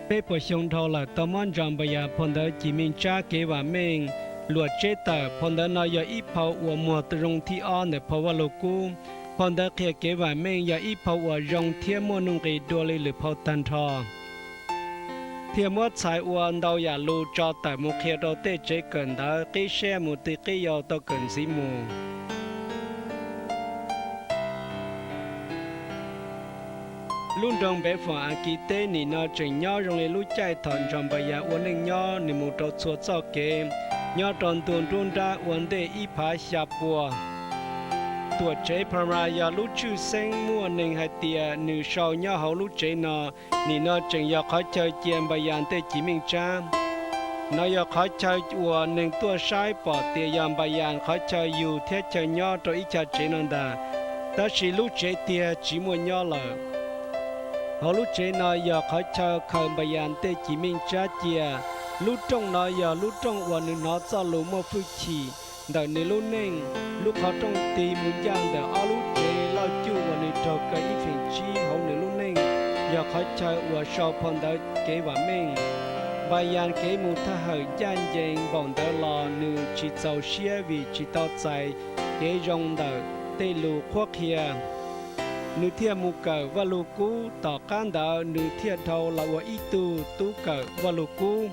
Peb puas xyoo dhau lawm tau muab Ntsas Npais Yas phau ntawv Cim Meej Tsab Kev Vam Meej luam tseb tawm. Phau ntawv no yog ib phau uas muag zoo thib ob ntawm phau Vaj Lug Kub. Phau ntawv qhia kev vam meej yog ib phau uas zoo thiab muaj nuj nqis dua li lwm phau tag nrho, thiaj muab txhais ua ntau yam lus tso tawm mus qhia rau tej tsev kawm ntawv qib siab mus ti qib yau tau kawm ntxiv mus. Lub nroog Npev Fom Askiv teb nim no tseem nyob zoo li lub caij thaum Ntsas Npais Yas ua neej nyob, nws mus rau txhua txoj kev nyob rau ntu nruab nrab ua ntej ib phav xya pua. Tuam tsev Pha Ra yog lub tshwj xeeb muaj neeg hais tias nws sau nyob hauv lub tsev no. Nim no tseem yog qhov chaw cia Npais Yas tej Cim Meej Tsab. Nov yog qhov chaw uas neeg tuaj saib pom tias yog Npais Yas qhov chaw yug thiab chaw nyob rau ib chav tsev no ntag, tab sis lub tsev tiag tsis muaj nyob lawm. Hauv lub tsev no yog qhov chaw khaws Npais Yas tej Cim Meej Tsab cia. Lub rooj no yog lub rooj uas nws hnov txoj lus muaj hwj chim ntawm nws lub neej. Lub qhov rooj tig mus ncaj ntawm ob lub tsev loj cuj uas nws raug kaw ib feem tsib hauv nws lub neej, yog qhov chaw uas sau phau ntawv Kev Vam Meej. Npais Yas kev mus thaj hawm ncaj ncees npaum ntawd los nws tsis txaus siab vim tsis tau txais kev zoo ntawm tej lus qhuab qhia, nws thiaj mus kawm Vaj Lug Kub. Tom qab ntawd nws thiaj dhau los ua ib tug tub kawm Vaj Lug Kub.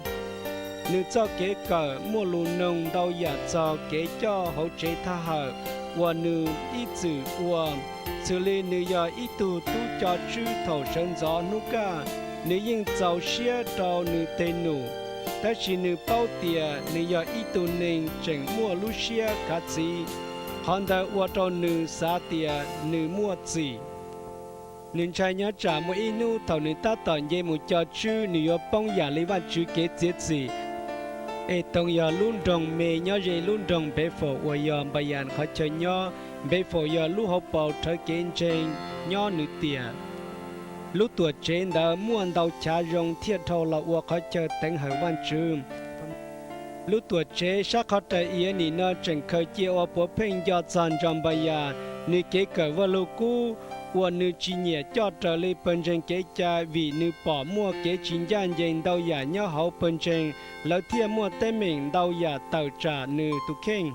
Nws txoj kev kawm muaj lus noog ntau yam txog kev coj hauv tsev thaj hawm uas nws ib txwm ua, xws li nws yog ib tug tub co tswb thaum sawv ntxov hnub kaj, nws yeej txaus siab rau nws teg num, tab sis nws paub tias nws yog ib tug neeg tseem muaj lub siab kav txiv. Qhov ntawd ua rau nws xav tias nws muaj txim. Nws ntshai nyob tsam muaj ib hnub thaum nws tab tom nce mus co tswb nws yuav poob yam li Vajtswv kev txiav txim. Es Toos yog lub nroog me nyob ze lub nroog Npev Fom uas yog Npais Yas qhov chaw nyob. Npev Fom yog lub hauv paus rhawv kev ntseeg nyob nws tiam. Lub tuam tsev ntawd muaj ntau chav zoo thiaj dhau los ua qhov chaw teev hawm Vajtswv. Lub tuam tsev sab qhov rais iav nim no tseem khaws cia ua puav pheej nco txog Ntsas Npais Yas nws kev kawm Vaj Lug Kub uas nws tsis nyiam coj raws li Pawg Ntseeg kev cai vim nws pom muaj kev tsis ncaj ncees ntau yam nyob hauv Pawg Ntseeg, lawv thiaj muaj teeb meem ntau yam tawm tsam nws tus kheej.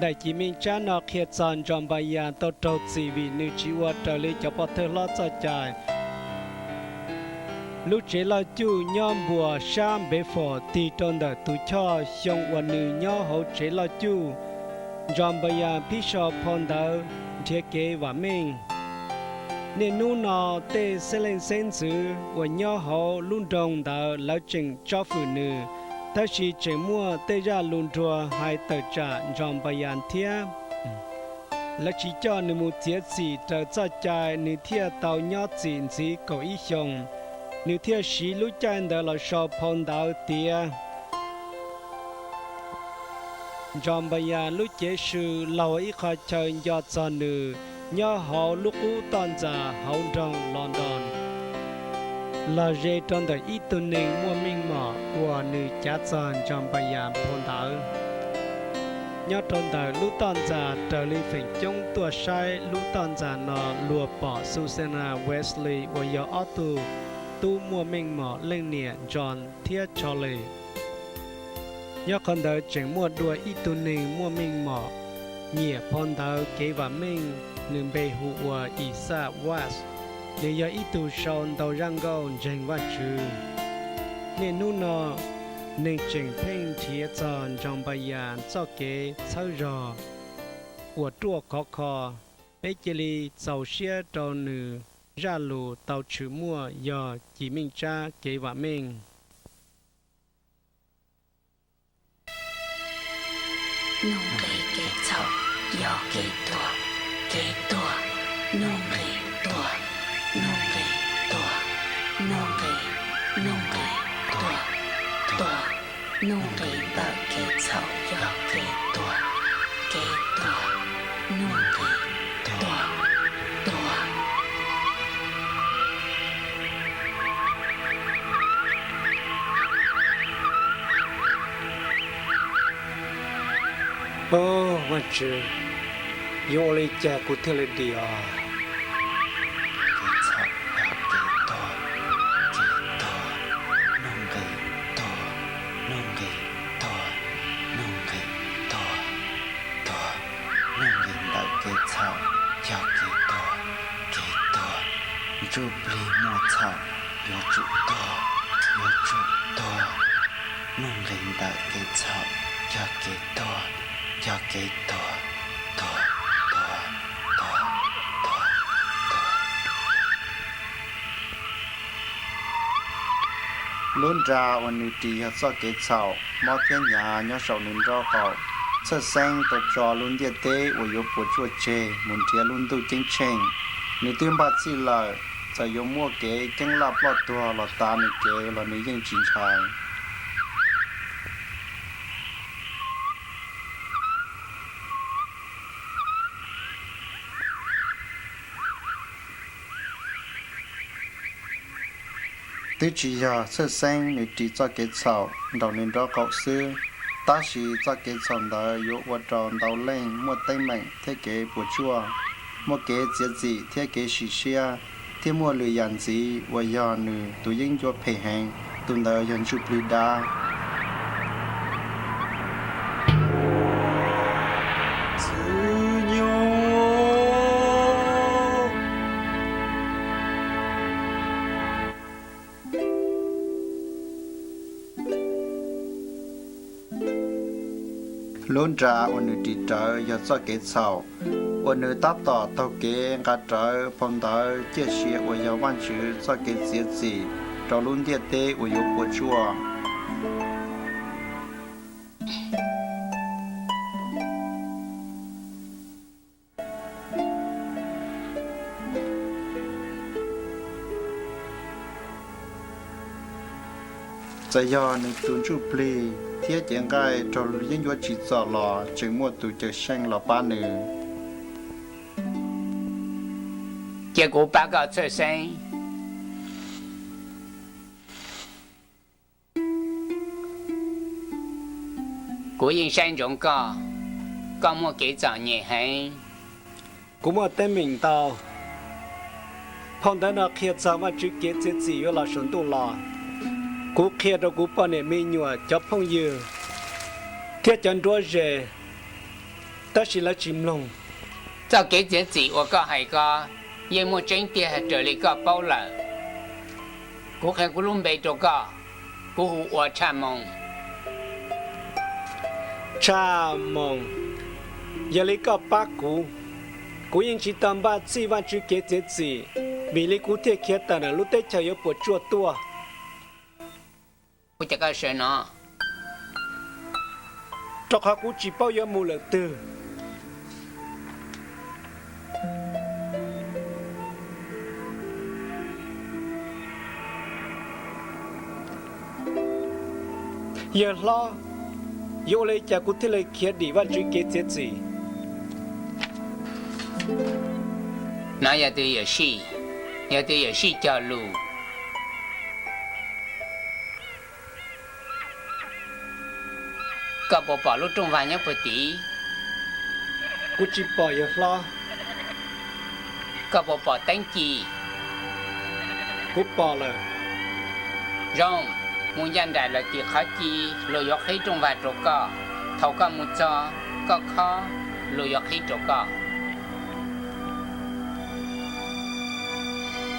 Daim Cim Meej Tsab no qhia txog Ntsas Npais Yas tau raug txim vim nws tsis ua raws li cov pov thawj hlob txoj cai. Lub tsev loj cuj nyob npuas sab Npev Fom tig rau ntawm tus choj xyoo uas nws nyob hauv tsev loj cuj. Ntsas Npais Yas pib sau phau ntawv nrhiav kev vam meej. Niaj hnub no tej xeeb leej xeeb ntxwv uas nyob hauv lub nroog ntawd lawv tseem tsob fwm nws, tab sis tseem muaj tej zaj lus nruag hais tawm tsam Ntsas Npais Yas thiab. Lawv tsis coj nws mus txiav txim raws txoj cai, nws thiaj tau nyob txim ntxiv kaum ib xyoos. Nws thiaj siv lub caij ntawd los sau phau ntawv tiav. Ntsas Npais Yas lub cev sw laug ua ib qho chaw nco txog nws nyob hauv lub qub toj ntxas hauv nroog London, los ze rau ntawm ib tug neeg muaj meej mom uas nws cav txog Ntsas Npais Yas phau ntawv. Nyob rau ntawm lub toj ntxas, raws li feem coob tuaj saib lub toj ntxas no luag pom Susanna Wesley uas yog ob tug tub muaj meej mom leej niam John thiab Charlie. Nyob qhov ntawd tseem muaj dua ib tug neeg muaj meej mom nyiam phau ntawv Kev Vam Meej, nws npe hu ua Isaac Watts. Nws yog ib tug sau ntau zaj nkauj ntseeg Vajtswv. Niaj hnub no, neeg tseem pheej nrhiav txog Ntsas Npais Yas txoj kev txhawb zog uas ruaj khov kho. Peb cia li txaus siab rau nws zaj lus tau tshwm muaj yog Cim Meej Tsab Kev Vam Meej. Nuj nqis kev txhaum yog kev tuag, kev tuag, nuj nqis tuag, nuj nqis tuag, nuj nqis, nuj nqis tuag, tuag, nuj nqis ntawm kev txhaum yog kev tuag, kev tuag, nuj nqis tuag, tuag. Au, Vajtswv, yuav ua li cas kuv thiaj li dim os? Kev txhaum yog kev tuag, kev tuag, Kev txhaum yog kev tuag, kev tuag. Ntsuj plig muaj txhaum, yuav tsum tuag, yuav tsum tuag. Nuj nqis ntawm kev txhaum yog kev tuag, yog kev tuag, tuag, tuag, tuag, tuag, tuag. Lub nra uas nws ris yog txoj kev txhaum, mob thiab hnyav nyob saum nws nraub qaum. Txhawj Xeeb tau tso lub ntiaj teb uas yuav puas tsuaj tseg mus nrhiav lub ntuj ceeb tsheej. Nws twb npaj txhij lawm, txawm yuav muaj kev ceeb laj ploj tuag los tav nws kev los nws yeej tsis ntshai. Twb tsis yog Txhawj Xeeb nws ris txoj kev txhaum nraum nws nraub qaum xwb, tab sis txoj kev txhaum ntawd yuav ua rau ntau leej muaj teeb meem thiab kev puas tsuaj, muaj kev txiav txim thiab kev sim siab, thiab muaj lwm yam ntxiv uas yog nws tus yeeb ncuab phem heev, tus ntawd yog ntsuj plig dab. Lub nra uas nws ris rawv yog txoj kev txhaum, uas nws tab tom taug kev nqa rawv phau ntawv ciaj sia uas yog Vajtswv txoj kev txiav txim rau lub ntiaj teb uas yuav puas tsuaj. Txawm yog nws tus ntsuj plig thiab cev nqaij raug yeeb ncuab tsim txom los tseem muaj tus Cawm Seej los pab nws. Cia kuv pab koj, Txhawj Xeeb. Kuv yeej saib ntsoov koj, koj muaj kev txom nyem heev. Kuv muaj teeb meem ntau. Phau ntawv no qhia txog Vajtswv kev txiav txim yuav los saum ntuj los. Kuv qhia rau kuv poj niam me nyuam, cov phooj ywg, thiab cov nruab ze, tab sis lawv tsis mloog. Txoj kev txiav txim uas koj hais ko yeej muaj tseeb tiag raws li koj paub lawm. Kuv qhia kuv lub npe rau koj, kuv hu ua Tshaj Moos. Tshaj Moos, yog li koj pab kuv, kuv yeej tsis tau npaj txhij Vajtswv kev txiav txim, vim li kuv thiaj khiav tawm ntawm lub teb chaws yuav puas tsuaj tuaj. Rau qhov kuv tsis paub yuav mus lawm twg. Yawg hlob, yuav ua li cas kuv thiaj li khiav dim Vajtswv kev txiav txim? No yog tus yuam sij, yog tus yuam sij cog lus. Koj puas pom lub rooj vag nyob puag tid? Kuv tsis pom, yawg hlob. Koj puas pom teeb ci? Kuv pom lawm. Zoo, mus ncaj nraim lawm tim qhov ci, luag yuav qhib rooj vag rau koj. Thaum koj mus txog, koj khob, luag yuav qhib rau koj.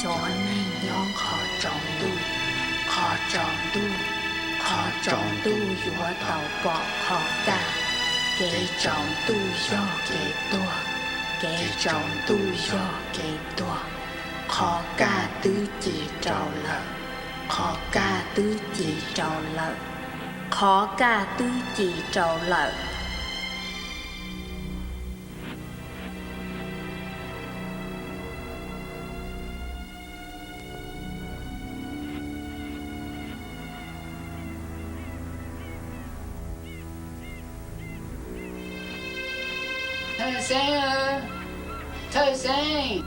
Cov neeg nyob qhov tsaus ntuj, qhov tsaus ntuj, qhov tsaus ntuj yuav tau pom qhov kaj. Kev tsaus ntuj yog kev tuag, kev tsaus ntuj yog kev tuag. Qhov kaj twb ci rau lawm, qhov kaj twb ci rau lawm, qhov kaj twb ci rau lawm. Thawj Xeeb, Thawj Xeeb!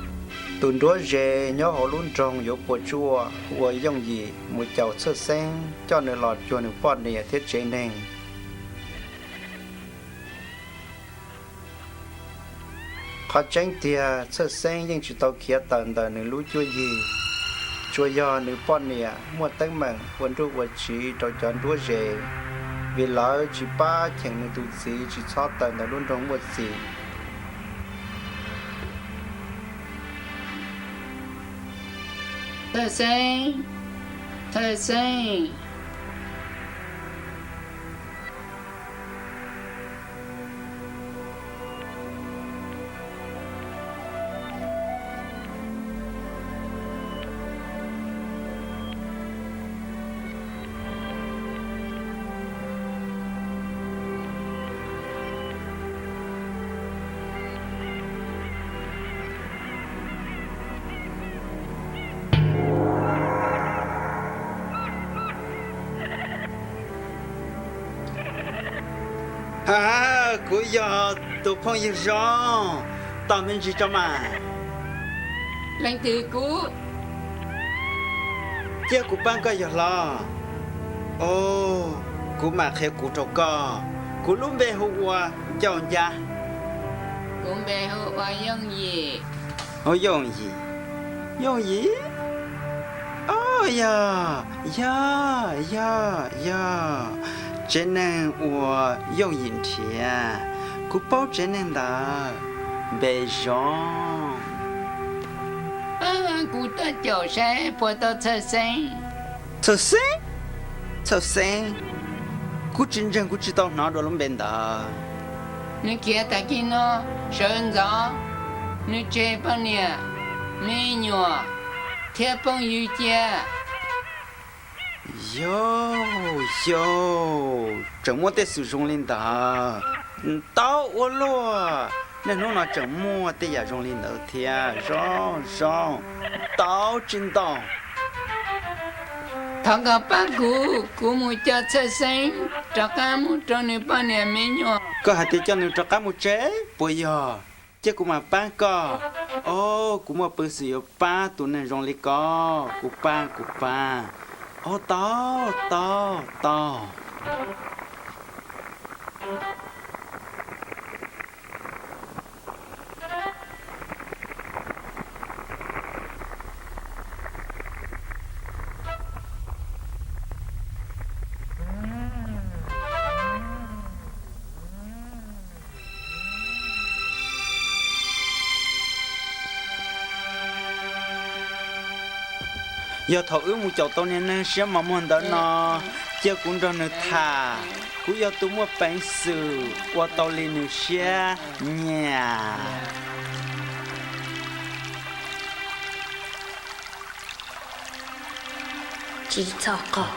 Tus nruab ze nyob hauv lub nroog yuav puas tsuaj ua yooj yim mus caum Thawj Xeeb coj nws los cuag nws poj niam thiab tsev neeg. Qhov tseeb tiag, Thawj Xeeb yeej tsis tau khiav tawm ntawm nws lub cuab yig. Tsuas yog nws poj niam muaj teeb meem ua nruj ua tsiv rau cov nruab ze, vim lawv tsis pab cheem nws tus txiv tsis txhob tawm ntawm lub nroog muaj txim. Thawj Xeeb, Thawj Xeeb. Ha, kuv yog tus phooj ywg zoo, tau me ntsis tso mas. Leej twg kuv? Cia kuv pab koj yog hlob. Os, kuv mam qhia kuv rau koj. Kuv lub npe hu ua Ncauj Ncab. Kuv npe hu ua Yooj Yim. Hu Yooj Yim? Yooj Yim? Os, yog, yog, yog, yog tsev neeg uas Yooj Yim nrhiav. Kuv paub tsev neeg ntawd, npe zoo. Kuv tuaj caum saib puas tau Txhawj Xeeb. Txhawj Xeeb? Txhawj Xeeb? Kuv tsis ntseeg, kuv tsis tau hnov dua lub npe ntawd. Nws khiav tag kis no sawv ntxov, nws tseg poj niam, me nyuam thiab phooj ywg cia. Yog, yog, tseem muaj tej xwm zoo li ntawd. Tau ua luaj, niaj hnub no tseem muaj tej yam zoo li ntawd thiab. Zoo, zoo, tau tsis ntau. Thov koj pab kuv, kuv mus coj Txhawj Xeeb rov qab mus rau nws poj niam me nyuam. Koj hais tias coj nws rov qab mus tsev puas yog? Cia kuv mam pab koj. Os, kuv muaj peev xwm yuav pab tus neeg zoo li koj. Kuv pab, kuv pab. Os, tau, tau, tau. Yog thaum wb mus caum tau niag neeg siab mos muag ntawd no, cia kuv nrog nws tham, kuv yog tus muaj peev xwm ua tau li nws siab nyiam. Tsis txhob qaug,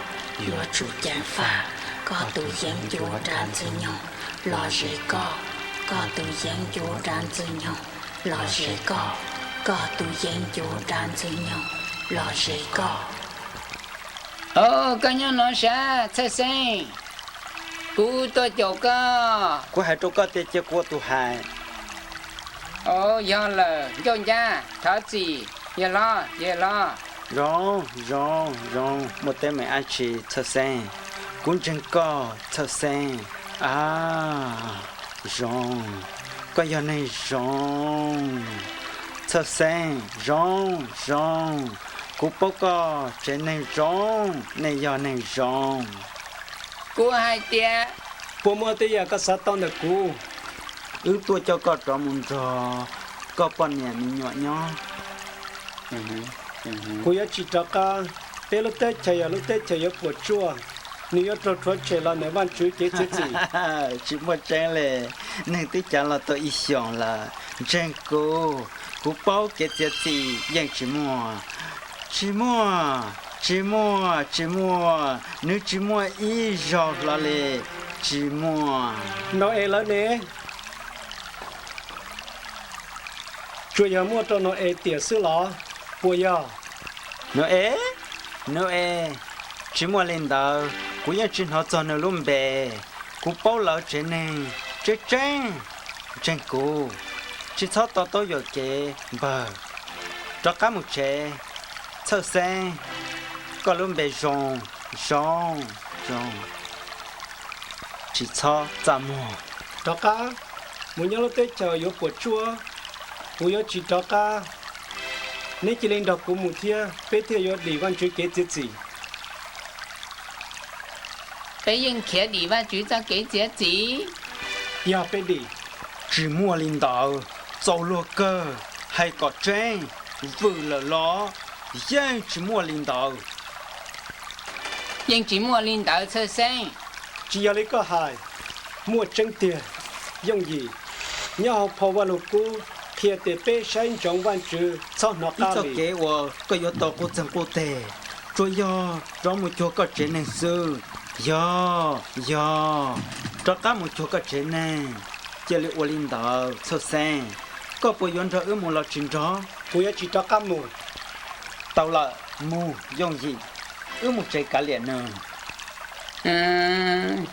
yuav tsum ceev faj, koj tus yeeb ncuab dab ntxwg nyoog, los ze koj, koj tus yeeb ncuab dab ntxwg nyoog, los ze koj, koj tus yeeb ncuab dab ntxwg nyoog, los ze koj. Os, koj nyob no sav, Txhawj Xeeb, kuv tuaj caum koj. Kuv hais rau koj tias cia kuv ua tus hais. Os, yog lawm, Ncauj Ncab, thov txim, yawg hlob, yawg hlob. Zoo, zoo, zoo, muaj teeb meem dab tsi Txhawj Xeeb? Kuv ntseeg koj Txhawj Xeeb. A, zoo, koj yog neeg zoo. Txhawj Xeeb, zoo, zoo, kuv paub koj tsev neeg zoo, nej yog neeg zoo. Kuv hais tias, puas muaj tej yam koj xav tau ntawm kuv? Wb tuaj coj koj rov mus nrog koj poj niam me nyuam nyob. Kuv yuav tsis rov qab. Peb lub teb chaws yog lub teb chaws yuav puas tsuaj, nws yuav raug rhuav tshem los ntawm Vajtswv kev txiav txim. Tsis muaj tseeb li, neeg twb cav los tau ib xyoos lawm. Ntseeg kuv, kuv paub kev txiav txim yeej tsis muaj. Tsis muaj, tsis muaj, tsis muaj, nws tsis muaj ib zaug hlo li, tsis muaj. Nau-es lawv ne? Tsuas yog muaj rau Nau-es tiam xwb los puas yog? Nau-es? Nau-es? Tsis muaj li ntawd, kuv yeej tsis hnov txog nws lub npe. Kuv paub lawv tsev neeg tseeb tseeb. Ntseeg kuv, tsis txhob to taub yuam kev npawg. Rov qab mus tsev. Txhawj Xeeb, koj lub npe zoo, zoo, zoo, tsis txhob txaj muag. Rov qab mus nyob lub teb chaws yuav puas tsuaj, kuv yuav tsis rov qab. Neb cia li nrog kuv mus thiab peb thiaj yuav dim Vajtswv kev txiav txim. Peb yeej khiav dim Vajtswv txoj kev txiav txim. Yog peb dim. Tsis muaj li ntawd, txaus luag kawg, hais kom tseeb, vwm lawm los? Yeej tsis muaj li ntawd. Yeej tsis muaj li ntawd, Txhawj Xeeb. Tsis yog li koj hais, muaj tseeb tiag, Yooj Yim. Nyob hauv phau Vaj Lug Kub qhia tias peb saib ntsoov Vajtswv txhob hnov qab li. Ib txoj kev uas koj yuav tau quj txeeg quj teg, tsuas yog rov mus cuag koj tsev neeg xwb. Yog, yog, rov qab mus cuag koj tsev neeg. Cia li ua li ntawd, Txhawj Xeeb. Koj puas yuav nrog wb mus los tsis nrog? Kuv yuav tsis rov qab mus. Tau lawm, mus, Yooj Yim. Wb mus tsev kav liam nws.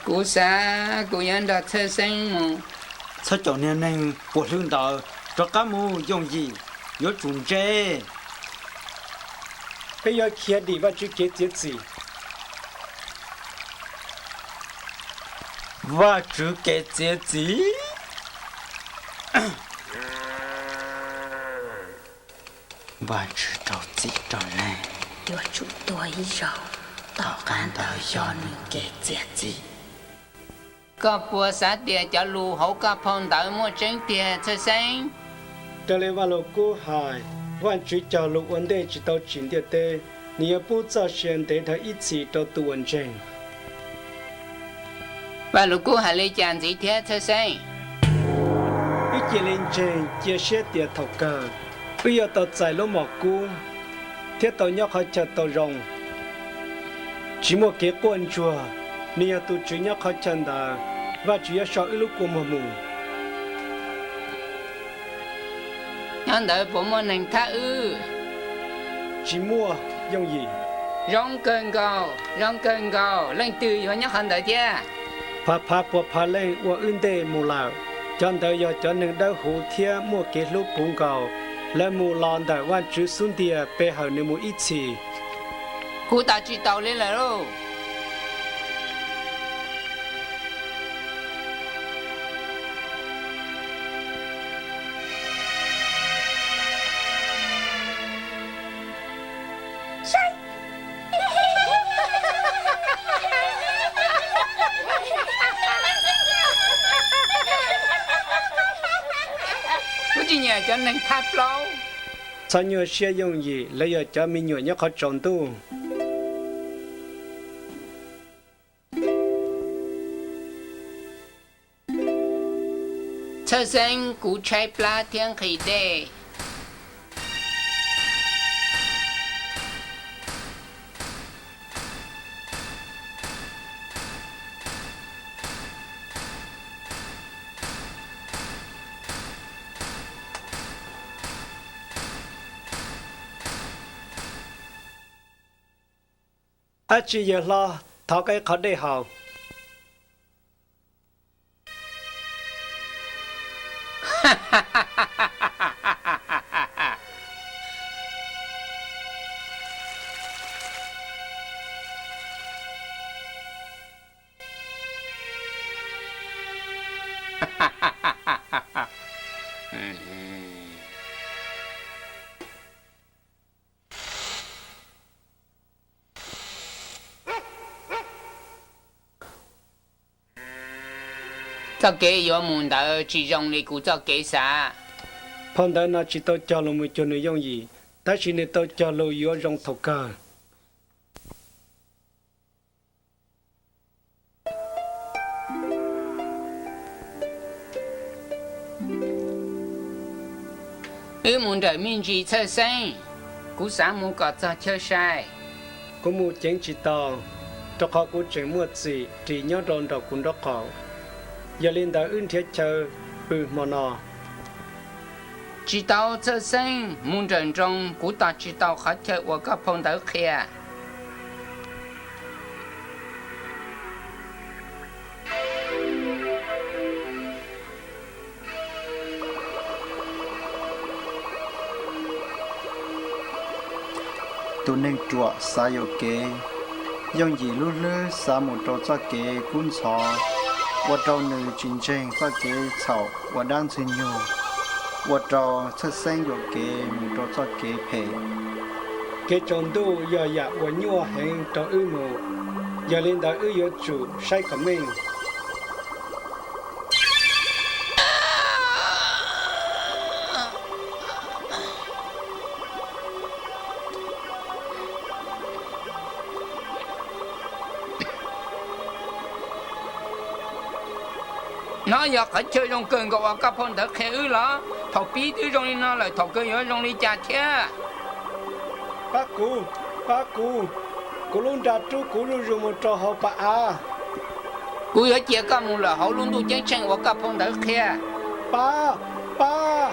Kuv xav, kuv yuav nrog Txhawj Xeeb mus. Txhob caum niag neeg puas hlwb ntawd, rov qab mus, Yooj Yim. Yuav tsum ntse. Peb yuav khiav dim Vajtswv kev txiav txim. Vajtswv kev txiav txim? Vajtswv rau txim rau leej yuav tsum tuag ib zaug, tom qab ntawd yog nws kev txiav txim. Koj puas xav tias cov lus hauv koj phau ntawv muaj tseeb tiag, Txhawj Xeeb? Raws li Vaj Lug Kub hais, Vajtswv cog lus ua ntej tsis tau tsim ntiaj teb, nws yuav pub txoj sia ntev dhawv ib txhis rau tus uas ntseeg. Vaj Lug Kub hais li cas ntxiv thiab, Txhawj Xeeb? Wb cia li ntseeg cia siab tias thaum kawg wb yuav tau txais lub mom kub thiab tau nyob qhov chaw tau zoo, tsis muaj kev quaj ntsuag. Nws yog tus Tswv nyob qhov chaw ntawd, Vajtswv yuav so wb lub kua muag mus. Nyob ntawd puas muaj neeg thab wb? Tsis muaj, Yooj Yim. Zoo kawg nkaus, zoo kawg nkaus. Leej twg yuav nyob qhov ntawd thiab? Phav phav puas phav leej ua wb ntej mus lawm. Cov ntawd yog cov neeg dawb huv thiab muaj kev hlub puv nkaus. Lawv mus los ntawm Vajtswv xub ntiag pe hawm nws mus ib txhis. Kuv tos tsis taus li lawm lauj. Kuv tsis nyiam cov neeg thab plaub. Txhob nyuaj siab, Yooj Yim, lawv yog cov me nyuam nyob qhov tsaus ntuj. Txhawj Xeeb, kuv tshaib plab thiab nqhis dej. Dab tsi, yawg hlob? Thov koj ib qho dej haus. Txoj kev yuav mus ntawd tsis zoo li kuv txoj kev xav. Phau ntawv no tsis tau cog lus mus cuag nws, Yooj Yim, tab sis nws tau cog lus yuav zoo thaum kawg. Wb mus nrawm me ntsis, Txhawj Xeeb. Kuv xav mus kom txog chaw sai. Kuv mus ceev tsis tau, rau qhov kuv tseem muaj txim ris nyob rau nraum kuv nraub qaum. Yog li ntawd wb nrhiav chaw pw hmo no. Tsis tau, Txhawj Xeeb, mus nrawm nroos kuv tos tsis tau qhov chaw uas koj phau ntawv qhia. Tus neeg ruam xav yuam kev, Yooj Yim lub hlwb xav mus rau txoj kev kub ntxhov, ua rau nws tsis ntseeg txoj kev txhaum ua dab Ntxwg Nyoog, ua rau Txhawj Xeeb yuam kev mus rau txoj kev phem. Kev tsaus ntuj yog yam uas nyuaj heev rau wb mus, yog li ntawd wb yuav tsum saib kom meej. No yog qhov chaw zoo kawg nkaus uas koj phau ntawv qhia wb los? Thaum pib twb zoo li no lawm, thaum kawg yuav zoo li cas thiab? Pab kuv, pab kuv, kuv lub nra rub kuv zuj zus mus rau hauv pas av. Kuv yuav cia koj mus lawm hauv lub ntuj ceeb tsheej uas koj phau ntawv qhia. Pab, pab.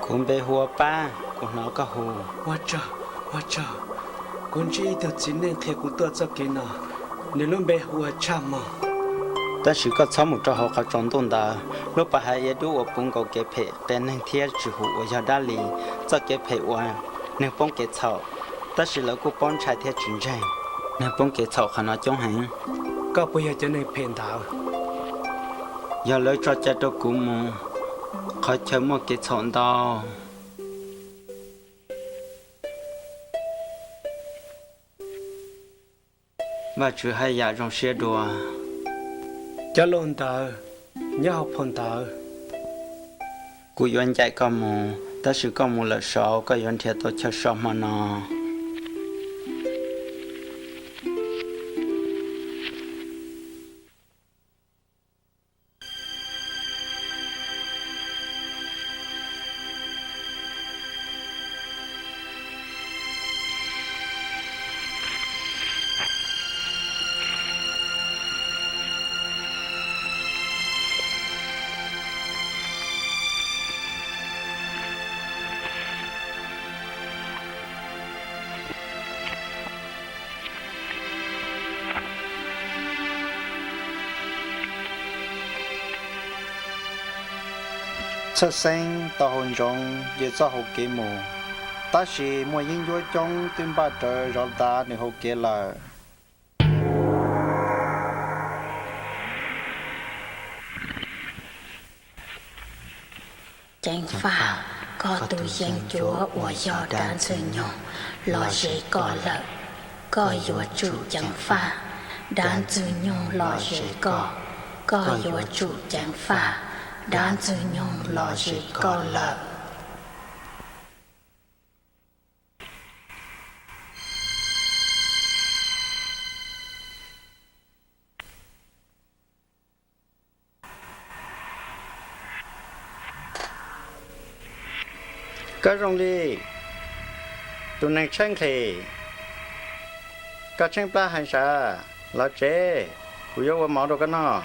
Kuv npe hu ua Pab, kuv hnov koj hu. Ua tsaug, ua tsaug. Kuv ntsib ib tug txiv neej qhia kuv tuaj txoj kev no, nws lub npe hu ua Tshaj Moog. Tab sis koj txhob mus rau hauv qhov tsaus ntuj ntawd, lub pas hav iav dub uas puv nkaus kev phem qias neeg thiab tsw huv uas yog dab li, txoj kev phem uas neeg poob kev txhaum, tab sis lawv kuj paub ntshai thiab tsis ntseeg. Neeg poob kev txhaum qhov no coob heev. Koj puas yog cov neeg phem ntawd? Yog lawv tso cai rau kuv mus qhov chaw muaj kev txhaum ntau. Vajtswv haj yam zoo siab dua. Cov lus ntawd nyob hauv phau ntawv. Kuv yuav ncaim koj mus, tab sis koj mus lawm saud koj yuav nrhiav tau chaw so hmo no. Txhawj Xeeb tau hau ntsoov yws txoj hau kev mus, tab sis muaj yeeb ncuab coob twb npaj rawv zov dav nws hau kev lawm. Ceev faj, koj tus yeeb ncuab uas yog dab Ntxwg Nyoog los ze koj lawm. Koj yuav tsum ceev faj. Dab Ntxwg Nyoog los ze koj. Koj yuav tsum ceev faj. Dab Ntxwg Nyoog los ze koj lawm. Koj zoo li tus neeg tshaib nqhis, koj tsheej plab heev sav. Los tsev, kuv yuav ua mov rau koj noj.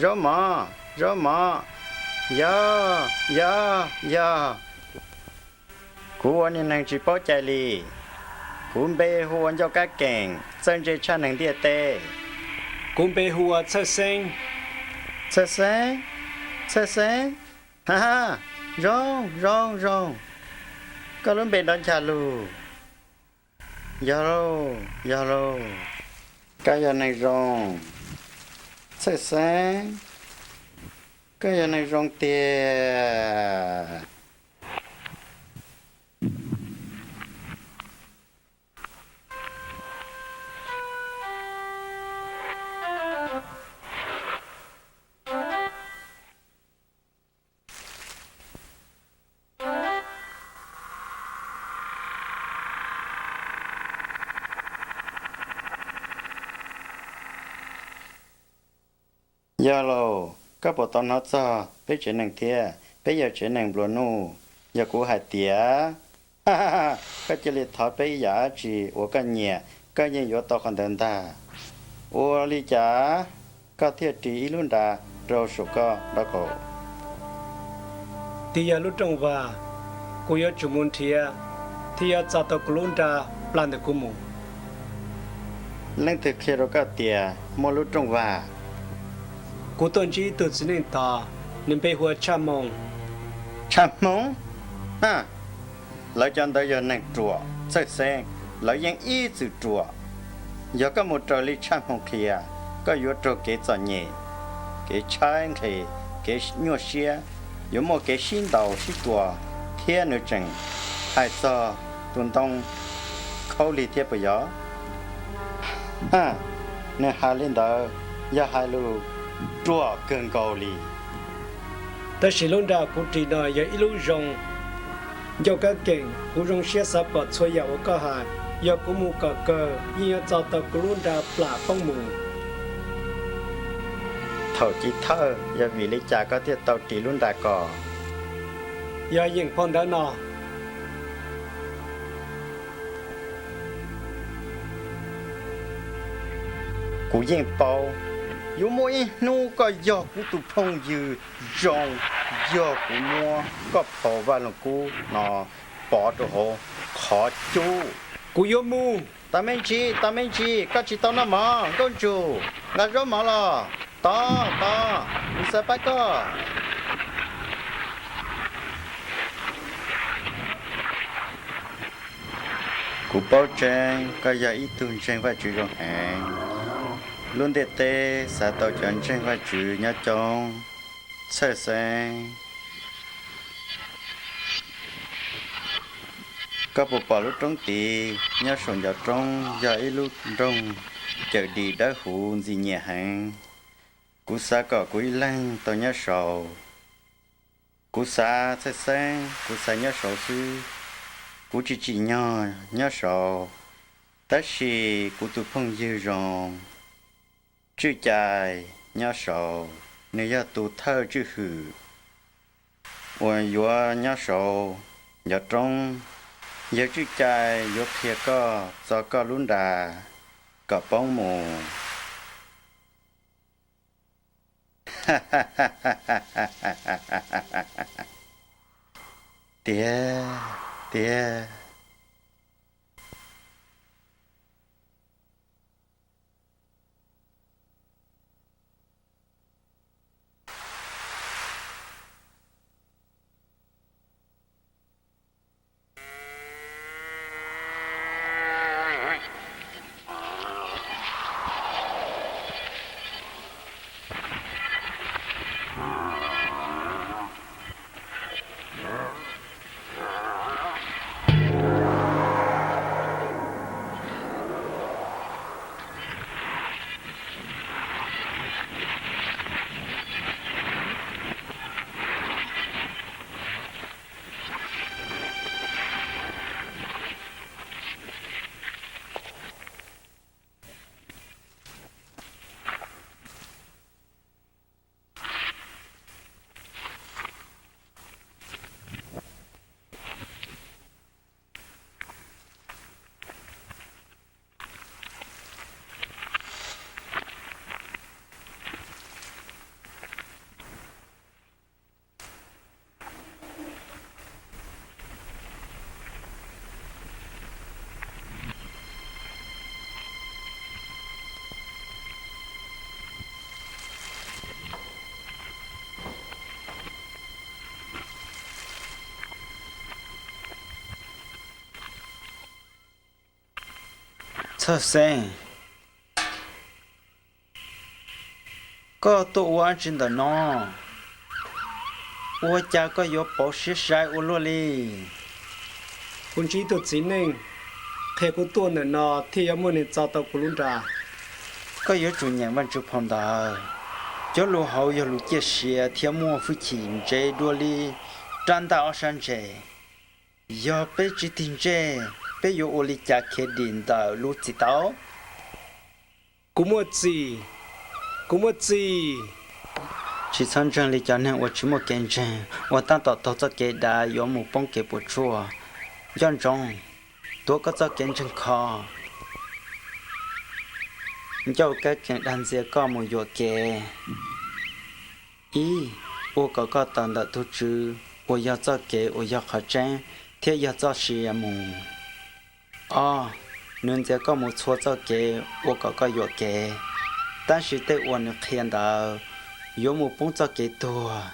Zaub mov, zaub mov. Yog, yog, yog. Kuv ua niag neeg tsis paub cai li. Kuv npe hu ua Ncauj Kab Keem, txawj ntse tshaj neeg ntiaj teb. Kuv npe hu ua Txhawj Xeeb. Txhawj Xeeb, Txhawj Xeeb. Ha ha, zoo, zoo, zoo. Koj lub npe nrov ncha lug. Yog lauj, yog lauj. Koj yog neeg zoo, Txhawj Xeeb. Koj yog neeg zoo tiag. Yog lauj, koj puas tau hnov txog peb tsev neeg thiab? Peb yog tsev neeg nplua nuj. Yog kuv hais tias, koj cia li thov peb ib yam dab tsi uas koj nyiam, koj yeej yuav tau qhov ntawd ntag. Ua li cas koj thiaj ris ib lub nra rau saum koj nraub qaum? Twb yog lub rooj vag, kuv yuav tsum mus nrhiav thiab yuav txo tau kuv lub nra plam ntawm kuv mus. Leej twg qhia rau koj tias muaj lub rooj vag? Kuv tuaj ntsib ib tug txiv neej tos, nws npe hu ua Tshaj Hmoo. Tshaj Hmoo? Ha! Lawv cov ntawd yog neeg ruam, Txhawj Xeeb, lawv yeej ib txwm ruam. Yog koj mus raws li Tshaj Hmoo qhia, koj yuav raug kev txom nyem, kev tshaib nqhis, kev nyuaj siab, yuav muaj kev sib ntaus sib tua, thiab nws tseem hais txog tus ntoo khaub lig thiab puas yog? Ha! Nws hais li ntawd yog hais lus ruam kawg nkaus li. Tab sis lub nra kuv ris no yog ib lub zoo. Ncauj Kab Keem, kuv zoo siab xav pom txhua yam uas koj hais. Yog kuv mus kom kawg yeej yuav txo tau kuv lub nra plam poob mus. Thaum chiv thawj yog vim li cas koj thiaj tau ris lub nra kom? Yog yeem phau ntawv no. Kuv yeej paub yuav muaj ib hnub koj yog kuv tus phooj ywg zoo, yog kuv muab koj phau Vaj Loog Kub no pov rau hauv qhov cub. Kuv yuav mus. Tos me ntsis, tos me ntsis, koj tsis tau noj mov. Nkauj Ntsug, nqa zaub mov los. Tos, tos, kuv xav pab koj. Kuv paub tseeb koj yog ib tug ntseeg Vajtswv zoo heev. Lub ntiaj teb xav tau cov ntseeg Vajtswv nyob coob. Txhawj Xeeb, koj puas pom lub roob tid? Nyob saum ncov roob yog ib lub nroog cawm dim dawb huv ntxim nyiam heev. Kuv xav kom kuv ib leeg tau nyob saud. Kuv xav, Txhawj Xeeb, kuv xav nyob saud xwb. Kuv tsis tsim nyog nyob saud, tab sis kuv tus phooj ywg zoo, Tswj Cai, nyob saud. Nws yog tus thawj tswj hwm uas yuav nyob saud ncov roob. Yawg Tswj Cai yuav qhia koj txo koj lub nra kom poob mus. Tiag, tiag. Txhawj Xeeb, koj tuaj ua dab tsi ntawm no? Ua cas koj yuav pauv siab sai ua luaj li? Kuv ntsib ib tug txiv neej qhia kuv tuaj ntawm no thiaj yuav muaj neeg txo tau kuv lub nra. Koj yuav tsum nyeem Vajtswv phau ntawv. Cov lus hauv yog lus ciaj sia thiab muaj hwj chim ntse dua li rab ntaj ob sab ntse. Yog peb tsis tig ntsej, peb yuav ua li cas khiav dim ntawm lub txim taub? Kuv muaj txim, kuv muaj txim. Tsis txhob ntseeg li cov neeg uas tsis muaj kev ntseeg, uas tab tom taug txoj kev dav yuav mus poob kev puas tsuaj. Nco ntsoov, tuav koj txoj kev ntseeg kho. Ncauj Kab Keem dag ntxias koj mus yuam kev. Ib, ua kom koj tawm ntawm tus Tswv uas yog txoj kev uas yog qhov tseeb thiab yog txoj sia mus. Ob, nws ntxias koj mus txhua txoj kev ua kom koj yuam kev, tab sis tej uas nws qhia ntawd yuav mus poob txoj kev tuag.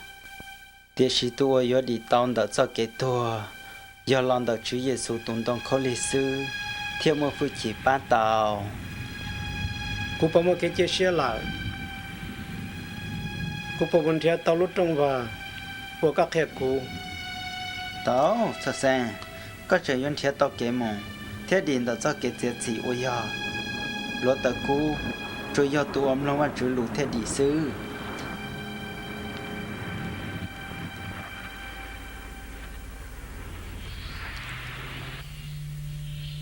Tiam sis tus uas yuav dim tau ntawm txoj kev tuag yog los ntawm Tswv Yexus tus ntoo khaub lig xwb thiaj muaj hwj chim pab tau. Kuv puas muaj kev cia siab lawm? Kuv puas mus nrhiav tau lub rooj vag uas koj qhia kuv? Tau, Txhawj Xeeb, koj tseem yuav nrhiav tau kev mus thiab dim ntawm txoj kev txiav txim uas yog hluav taws kub, tsuas yog tus uas mloog Vajtswv lus thiaj dim xwb.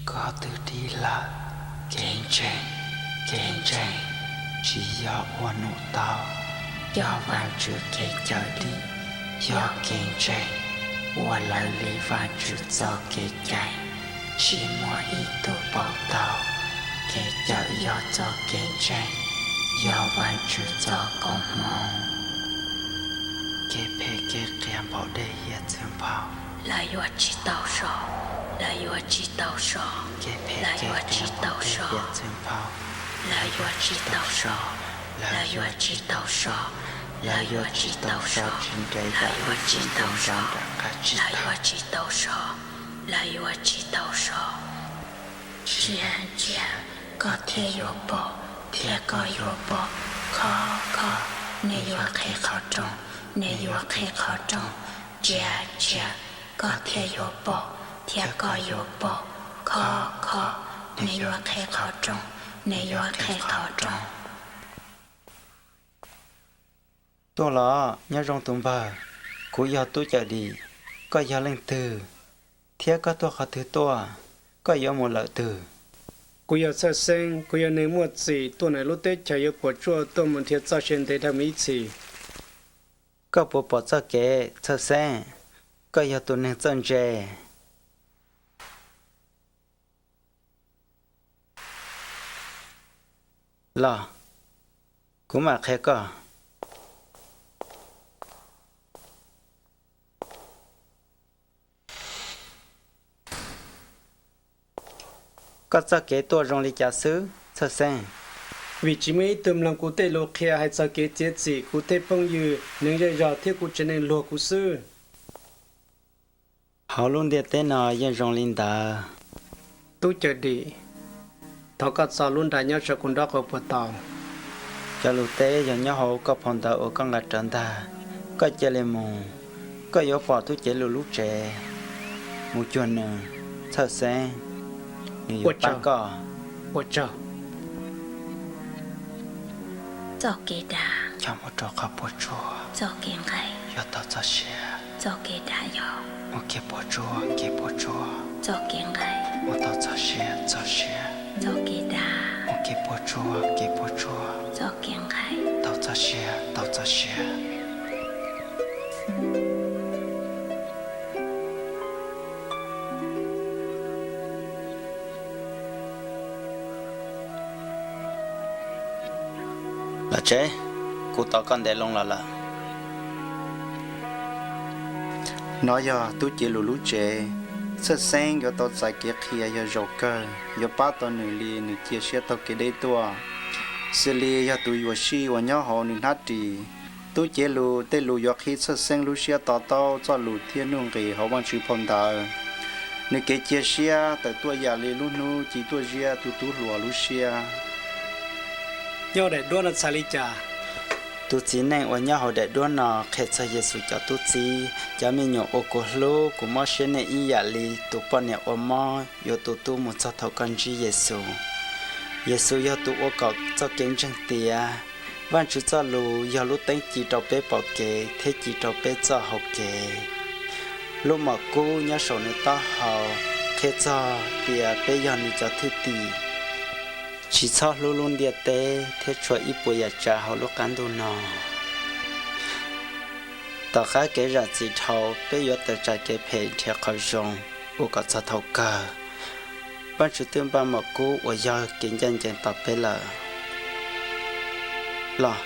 Koj twb dim lawm. Kev ntseeg, kev ntseeg tsis yog ua num tau, yog Vajtswv kev cawm dim, yog kev ntseeg uas lawv li Vajtswv txoj kev cai. Tsis muaj ib tug pauv tau, kev cawm yog txoj kev ntseeg, yog Vajtswv txoj koob hmoov. Kev phem kev qias npaum dej hiav txwv nphau, lawv yuav tsis tau so, lawv yuav tsis tau so, kev phem lawv yuav tsis tau so, hiav txwv nphau, lawv yuav tsis tau so, lawv yuav tsis tau so, lawv yuav tsis tau so, tsis nres yam ib txwm nrov nrov nram qab tsib taug, lawv yuav tsis tau so, lawv yuav tsis tau so. Ntsia, ntsia, koj thiaj yuav pom, thiab koj yuav pom. Kho, kho, nws yuav qhib qhov rooj, nws yuav qhib qhov rooj. Ntsia, ntsia, koj thiaj yuav pom, thiab koj yuav pom. Kho, kho, nws yuav qhib qhov rooj, nws yuav qhib qhov rooj. Tuaj los, nyob zoo tus npawg. Kuv yog Tub Cawm Dim. Koj yog leej twg, thiab koj tuaj qhov twg tuaj? Koj yuav mus lawm twg? Kuv yog Txhawj Xeeb, kuv yog neeg muaj txim tuaj ntawm lub teb chaws yuav puas tsuaj tuaj mus nrhiav txoj sia ntev dhawv mus ib txhis. Koj puas pom txoj kev, Txhawj Xeeb? Koj yog tus neeg txawj ntse. Los, kuv mam qhia koj. Koj txoj kev tuaj zoo li cas xwb, Txhawj Xeeb? Vim tsis muaj ib tug mloog kuv tej lus qhia hais txog kev txiav txim, kuv tej phooj ywg, neeg zej zog thiab kuv tsev neeg luag kuv xwb. Hauv lub ntiaj teb no yeej zoo li ntawd. Tub Cawm Dim, thov koj txo lub nra nyob saum kuv nraub qaum puas tau? Cov lus teb yog nyob hauv koj phau ntawv uas koj nqa rawv ntag. Koj cia li mus. Koj yuav pom tub ceev lus lub tsev. Mus cuag nws, Txhawj Xeeb, nws yuav pab koj. Ua tsaug. Txoj kev dav yog mus rau qhov puas tsuaj. Txoj kev nqaim yog tau txoj sia. Txoj kev dav yog mus kev puas tsuaj, kev puas tsuaj. Txoj kev nqaim mus tau txoj sia, txoj sia. Txoj kev dav mus kev puas tsuaj, kev puas tsuaj. Txoj kev nqaim tau txoj sia, tau txoj sia. Los tsev, kuv tos koj ntev loo los lawm. Nov yog tub ceev lus lub tsev. Txhawj Xeeb yuav tau txais kev qhia yog zaum kawg, yuav pab tau nws li nws cia siab taug kev deb tuaj. Xws li yog tus yuam sij uas nyob hauv nws hnab ris, tub ceev lus tej lus yuav qhib Txhawj Xeeb lub siab to taub txoj lus thiab nuj nqis hauv Vajtswv phau ntawv. Nws kev cia siab tawm tuaj yam li lub hnub ci tuaj ziab tus tub hluas lub siab. Nyob daim duab no txhais li cas? Tus txiv neej uas nyob hauv daim duab no qhia txog Yexus cov tub txib, cov me nyuam uas kuv hlub, kuv mob siab nej ib yam li tus poj niam uas mob yuav tus tub mus txog thaum koj ntsib Yexus. Yexus yog tus ua kom txoj kev ntseeg tiav. Vajtswv txoj lus yog lub teeb ci rau peb pom kev thiab ci rau peb txoj hau kev. Lub mom kub nyob saum nws taub hau qhia txog tias peb yog nws cov thwj tim. Tsis txhob hlub lub ntiaj teb thiab txhua ib puas yam tsav hauv lub qab ntuj no. Tom qab kev zam txim dhau, peb yuav tawm tsam kev phem nrhiav qhov zoo, ua kom txog thaum kawg Vajtswv twb npaj mom kub uas yog kev ncaj ncees tos peb lawm. Los,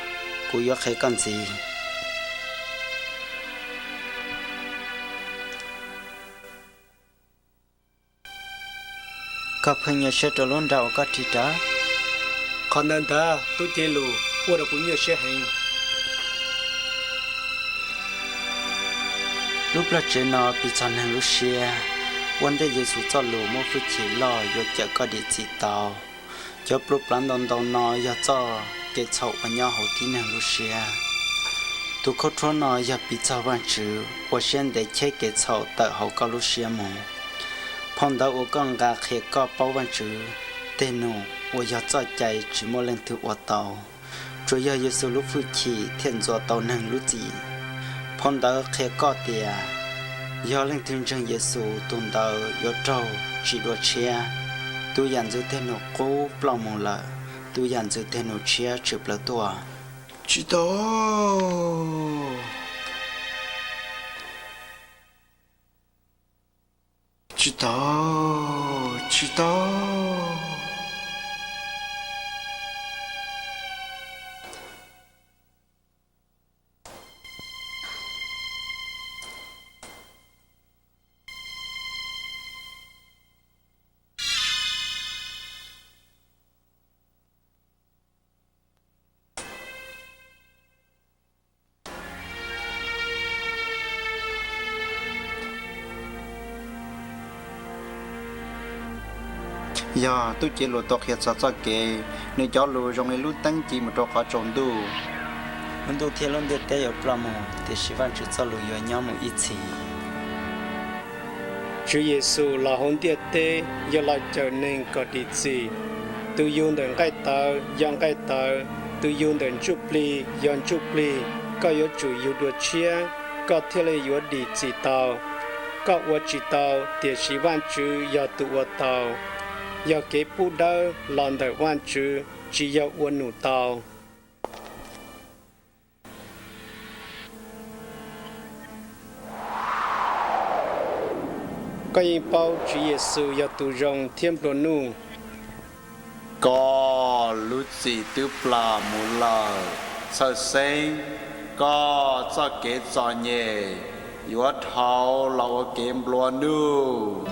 kuv yuav qhia koj ntxiv. Koj pheej nyuaj siab rau lub nra uas koj ris rawv? Qhov ntawd ntag, tub ceev lus, ua rau kuv nyuaj siab heev. Lub plaj tsev no piv txog neeg lub siab. Ua ntej Yexus txoj lus muaj hwj chim loj yuav cawm koj dim txim tau. Cov plua plawv ntau ntau no yog txoj kev txhaum uas nyob hauv tib neeg lub siab. Tus khaub rhuab no yog piv txog Vajtswv ua siab ntev cheb kev txhaum tawm hauv koj lub siab mus. Phau ntawv uas koj nqa qhia koj paub Vajtswv tej num uas yog txoj cai tsis muaj leej twg ua tau, tsuas yog Yexus lub hwj chim thiaj ntxuav tau neeg lub txim. Phau ntawv qhia koj tias yog leej twg ntseeg Yexus, tus ntawd yuav raug tsis dua tshiab. Tus yam ntxwv thiab nus qub ploj mus lawm, tus yam ntxwv thiab nus tshiab tshwm plaws tuaj. Tsis tau, tsis tau, tsis tau. Yog tub ceev luam tau qhia txog txoj kev, nws cov lus zoo li lub teeb ci mus rau qhov tsaus ntuj. Lub ntuj thiab lub ntiaj teb yuav ploj mus, tiam sis Vajtswv txoj lus yuav nyob mus ib txhis. Tswv Yexus los hauv ntiaj teb yog los cawm neeg kom dim txim. Tus yug ntawm nqaij tawv yog nqaij tawv, tus yug ntawm ntsuj plig yog ntsuj plig. Koj yuav tsum yug dua tshiab, koj thiaj li yuav dim txim tau. Koj ua tsis tau, tiam sis Vajtswv yog tus ua tau. Yog kev pub dawb los ntawm Vajtswv, tsis yog ua num tau. Koj yeej paub Tswv Yexus yog tus zoo thiab nplua nuj. Koj lub txim twb plam mus lawm, txhawj xeeb, koj txoj kev txom nyem yuav dhau los ua kev nplua nuj.